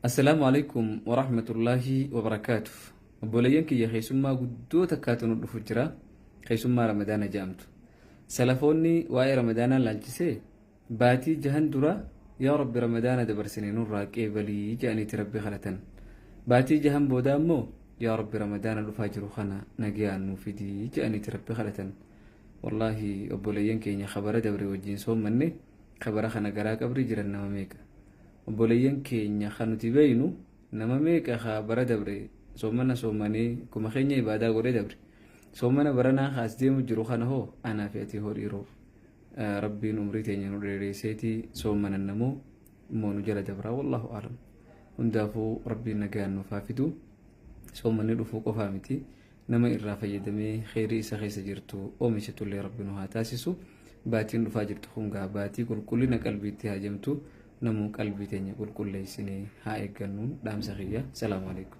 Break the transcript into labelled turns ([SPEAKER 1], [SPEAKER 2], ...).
[SPEAKER 1] Assalaamu alaikum warahmatullaahi wabarakaatuh. Obboleeyyan kiyya, keessummaa guddoo takkaatu nu dhufu jira. Keessummaa Ramadaana jedhamtu. Salafoonni waa'ee Ramadaanaa laalchisee baatii 6n dura "Yaa Rabbi, Ramadaana dabarsine nurraa qeebalii" jedhaniiti Rabbi kadhatan. Baatii 6n boodaa immoo "Yaa Rabbi, Ramadaana dhufaa jiru kana nagayaan nuu fidii" jedhaniiti Rabbi kadhatan. Wallaahi obboleeyyan keenya, kabara dabre wajjin soommanne, kabara kana garaa qabrii jiran nama meeqa? Obboleeyyan keenya, kan nuti beeynu nama meeqa ka bara dabre soomana soomanee kuma keenya ibaadaa godhee dabre? Soomana baranaa kaas deemu jiru kana hoo anaa fi ati hoo dhiiroo? Rabbiin umrii teenya nu dheeresseetii soomanan namoo immoo nu jala dabraa, wallaahu aalam. Hundaafuu Rabbiin nagaan nuuf haa fidu. Soomanni dhufuu qofaa miti, nama irraa fayyadamee kheyrii isa keessa jirtu oomishatullee Rabbi nu haa taasisu. Baatiin dhufaa jirtu kun gaa baatii qulqullina qalbiitti haajamtu. Namuu qalbii teenya qulqulleessinee haa eeggannuun dhaamsa kiyya. Salaamu alaikum.